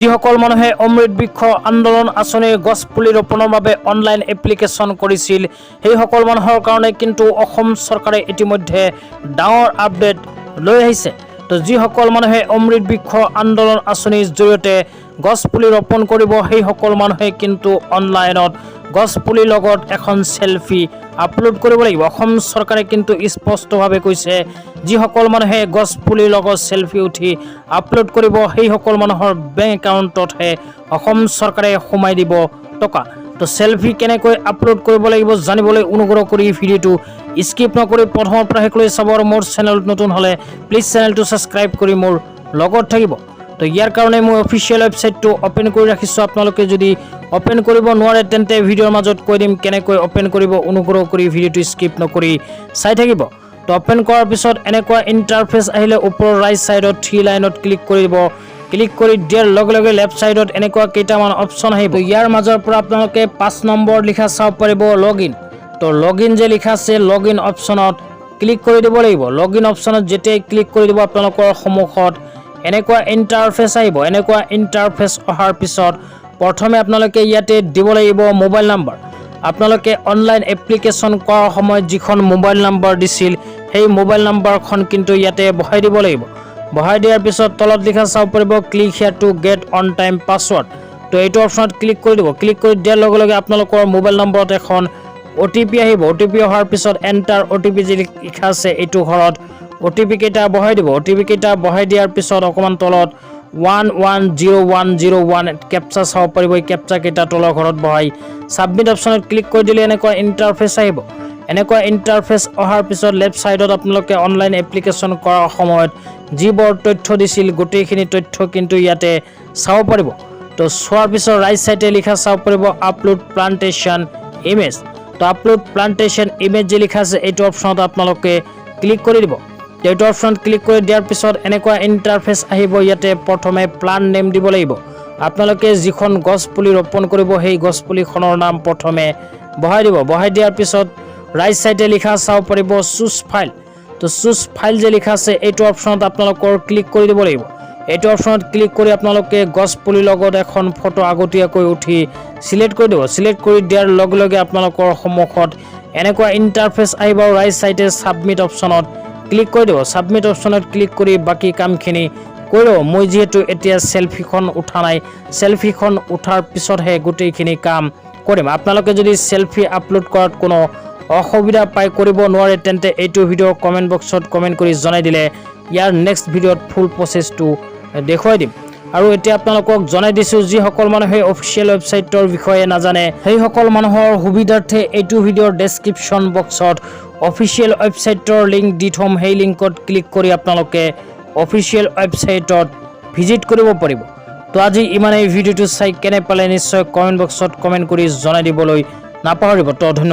যিসকল মানুহে অমৃত বৃক্ষ আন্দোলন আঁচনিৰ গছপুলি ৰোপণৰ বাবে অনলাইন এপ্লিকেশ্যন কৰিছিল, সেইসকল মানুহৰ কাৰণে কিন্তু অসম চৰকাৰে ইতিমধ্যে ডাঙৰ আপডেট লৈ আহিছে। তো যিসকল মানুহে অমৃত বৃক্ষ আন্দোলন আঁচনিৰ জৰিয়তে গছপুলি ৰোপণ কৰিব, সেইসকল মানুহে কিন্তু অনলাইনত গছপুলিৰ লগত এখন চেলফি আপলোড কৰিব লাগিব। অসম চৰকাৰে কিন্তু স্পষ্টভাৱে কৈছে, যিসকল মানুহে গছপুলিৰ লগত চেলফি উঠি আপলোড কৰিব, সেইসকল মানুহৰ বেংক একাউণ্টতহে অসম চৰকাৰে সোমাই দিব টকা। তো চেলফি কেনেকৈ আপলোড কৰিব লাগিব জানিবলৈ অনুগ্ৰহ কৰি ভিডিঅ'টো স্কিপ নকৰি প্ৰথমৰ পৰা শেষলৈ চাব আৰু মোৰ চেনেলত নতুন হ'লে প্লিজ চেনেলটো ছাবস্ক্ৰাইব কৰি মোৰ লগত থাকিব। তো ইয়াৰ কাৰণে মই অফিচিয়েল ৱেবছাইটটো অ'পেন কৰি ৰাখিছোঁ। আপোনালোকে যদি অ'পেন কৰিব নোৱাৰে, তেন্তে ভিডিঅ'ৰ মাজত কৈ দিম কেনেকৈ অ'পেন কৰিব। অনুগ্ৰহ কৰি ভিডিঅ'টো স্কিপ নকৰি চাই থাকিব। তো অ'পেন কৰাৰ পিছত এনেকুৱা ইণ্টাৰফেচ আহিলে ওপৰৰ ৰাইট ছাইডত থ্ৰী লাইনত ক্লিক কৰি দিব। ক্লিক কৰি দিয়াৰ লগে লগে লেফ্ট ছাইডত এনেকুৱা কেইটামান অপশ্যন আহিব। ইয়াৰ মাজৰ পৰা আপোনালোকে 5 নম্বৰ লিখা চাব পাৰিব, লগ ইন। তো লগ ইন যে লিখা আছে, লগ ইন অপশ্যনত ক্লিক কৰি দিব লাগিব। লগ ইন অপশ্যনত যেতিয়াই ক্লিক কৰি দিব, আপোনালোকৰ সন্মুখত এনেকুৱা ইণ্টাৰফেচ আহিব। এনেকুৱা ইণ্টাৰফেচ অহাৰ পিছত প্ৰথমে আপোনালোকে ইয়াতে দিব লাগিব মোবাইল নাম্বাৰ। আপোনালোকে অনলাইন এপ্লিকেশ্যন কৰাৰ সময়ত যিখন মোবাইল নাম্বাৰ দিছিল, সেই মোবাইল নাম্বাৰখন কিন্তু ইয়াতে বহাই দিব লাগিব। বহাই দিয়াৰ পিছত তলত লিখা চাব পাৰিব, "Click here to get one time password"। তো এইটো অপশ্যনত ক্লিক কৰি দিব। ক্লিক কৰি দিয়াৰ লগে লগে আপোনালোকৰ মোবাইল নম্বৰত এখন অ'টিপি আহিব। অ'টিপি অহাৰ পিছত এণ্টাৰ অ'টিপি যি লিখা আছে, এইটো ঘৰত অ'টিপি কেইটা বহাই দিব। অ'টিপি কেইটা বহাই দিয়াৰ পিছত অকণমান তলত 110101 কেপচা চাব পাৰিব। এই কেপচা কেইটা তলৰ ঘৰত বহাই ছাবমিট অপশ্যনত ক্লিক কৰি দিলে এনেকুৱা ইণ্টাৰফেচ আহিব। এনেকুৱা ইণ্টাৰফেচ অহাৰ পিছত লেফ্ট ছাইডত আপোনালোকে অনলাইন এপ্লিকেশ্যন কৰাৰ সময়ত যিবোৰ তথ্য দিছিল, গোটেইখিনি তথ্য কিন্তু ইয়াতে চাব পাৰিব। তো চোৱাৰ পিছত ৰাইট ছাইডে লিখা চাব পাৰিব, আপলোড প্লান্টেশ্যন ইমেজ। তো আপলোড প্লান্টেশ্যন ইমেজ যে লিখা আছে, এইটো অপশ্যনত আপোনালোকে ক্লিক কৰি দিব। এইটো অপশ্যনত ক্লিক কৰি দিয়াৰ পিছত এনেকুৱা ইণ্টাৰফেচ আহিব। ইয়াতে প্ৰথমে প্লান্ট নেম দিব লাগিব। আপোনালোকে যিখন গছ পুলি ৰোপণ কৰিব, সেই গছ পুলিখনৰ নাম প্ৰথমে বহাই দিব। বহাই দিয়াৰ পিছত ৰাইট ছাইডে লিখা চাব পাৰিব, চুজ ফাইল। তো চুজ ফাইল যে লিখা আছে, এইটো অপশ্যনত আপোনালোকৰ ক্লিক কৰি দিব লাগিব। এইটো অপশ্যনত ক্লিক কৰি আপোনালোকে গছ পুলিৰ লগত এখন ফটো আগতীয়াকৈ উঠি চিলেক্ট কৰি দিব। চিলেক্ট কৰি দিয়াৰ লগে লগে আপোনালোকৰ সন্মুখত এনেকুৱা ইণ্টাৰফেচ আহিব। ৰাইট ছাইডে ছাবমিট অপশ্যনত ক্লিক কৰি দিব। ছাবমিট অপশ্যনত ক্লিক কৰি বাকী কামখিনি কৰি ল'ব। মই যিহেতু এতিয়া চেলফিখন উঠা নাই, চেলফিখন উঠাৰ পিছতহে গোটেইখিনি কাম কৰিম। আপোনালোকে যদি চেলফি আপলোড কৰাত কোনো অসুবিধা পাই কৰিব নোৱাৰে, তেন্তে এইটো ভিডিঅ'ৰ কমেণ্ট বক্সত কমেণ্ট কৰি জনাই দিলে ইয়াৰ নেক্সট ভিডিঅ'ত ফুল প্ৰচেছটো দেখুৱাই দিম। আৰু এতিয়া আপোনালোকক জনাই দিছোঁ, যিসকল মানুহে অফিচিয়েল ৱেবছাইটৰ বিষয়ে নাজানে, সেইসকল মানুহৰ সুবিধাৰ্থে এইটো ভিডিঅ'ৰ ডেছক্ৰিপশ্যন বক্সত অফিচিয়েল ৱেবছাইটৰ লিংক দি থ'ম। সেই লিংকত ক্লিক কৰি আপোনালোকে অফিচিয়েল ৱেবছাইটত ভিজিট কৰিব পাৰিব। তো আজি ইমানেই। ভিডিঅ'টো চাই কেনে পালে, নিশ্চয় কমেণ্ট বক্সত কমেণ্ট কৰি জনাই দিবলৈ নাপাহৰিব। তো ধন্যবাদ।